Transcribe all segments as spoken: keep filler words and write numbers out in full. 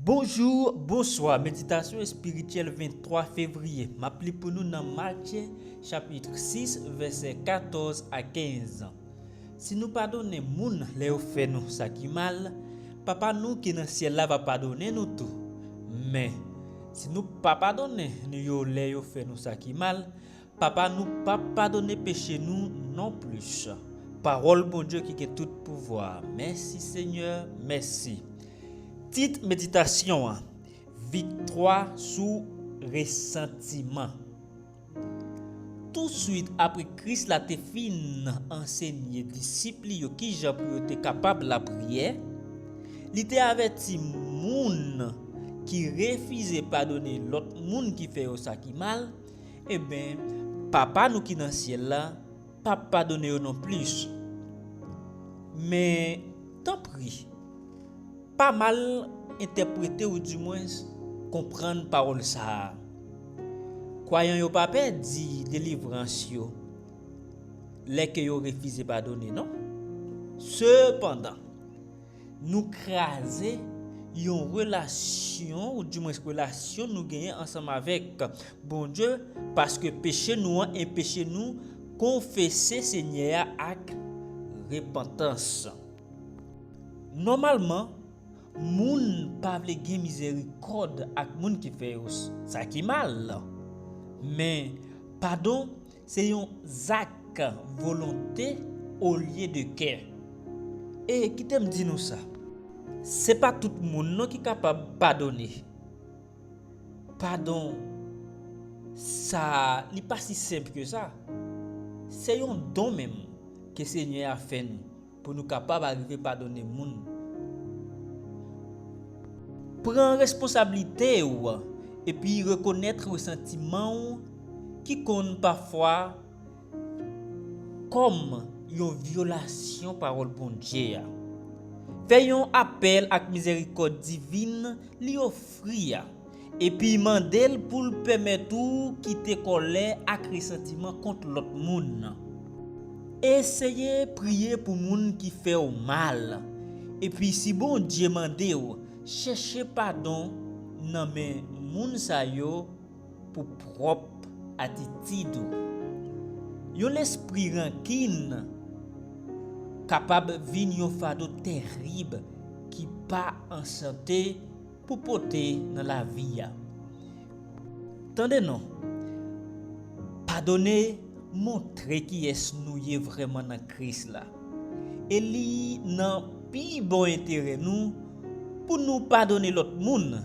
Bonjou, bonswa. Meditasyon espirityèl venntwa fevriye. M ap li pou nou nan Matye, chapit sis, vèsè katòz a kenz. Si nou padone moun lè yo fè nou sa ki mal, Papa nou ki nan syèl la va padone nou tou. Men, si nou pa padone yo lè yo fè nou sa ki mal, Papa nou p ap padone peche nou non plis. Pawòl Bondye ki gen tout pouvwa. Mèsi, Senyè, mèsi. Tit meditasyon an, Viktwa sou resantiman. Touswit apre Kris la te fin ansenye disip li yo kijan pou yo te kapab lapriyè, li te avèti moun ki refize padone lòt moun ki fè yo sa ki mal, ebyen, Papa nou ki nan syèl la p ap padone yo non plis. Men, tanpri, pa mal entèprete oudimwens konprann pawòl sa a. Kwayan yo pa pèdi delivrans yo lè ke yo refize padone, non. Sepandan, nou kraze yon relasyon, oudimwens relasyon nou genyen ansanm avèk Bondye, paske peche nou an enpeche nou konfese Senyè a ak repantans. Nòmalman, moun pa vle gen mizèrikòd ak moun ki fè yo s-, sa ki mal. Men, padon se yon zak volonte olye de kè. E kite m di nou sa, se pa tout moun non ki kapab padone. Padon sa, li pa si senp ke sa. Se yon don menm ke Senyè a fè nou pou nou kapab arive padone moun. Pran responsablite w epi rekonèt resantiman w ki konn pafwa kòm yon vyolasyon pawòl Bondye a. Fè yon apèl ak mizèrikòd divin li ofri a, epi mande l pou l pèmèt ou kite kòlè ak resantiman kont lòt moun. Eseye priye pou moun ki fè w mal, epi si Bondye mande w, chèche padon nan men moun sa yo pou pwòp atitid ou. Yon lespri rankin kapab vin yon fado terib ki pa an sante pou pote nan lavi a. Tande non, padone montre kiyès nou ye vrèman nan Kris la. E li nan pi bon enterè nou pou nou padone lòt moun,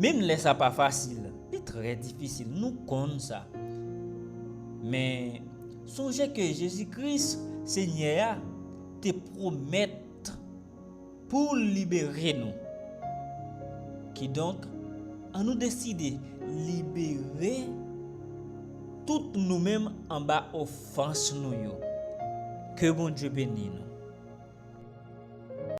menm lè sa pa fasil. Li trè difisil, nou konn sa. Men, sonje ke Jezi Kris, Senyè a, te pwomèt pou l libere nou. Kidonk, annou deside libere tout nou menm anba ofans nou yo. Ke Bondye beni nou.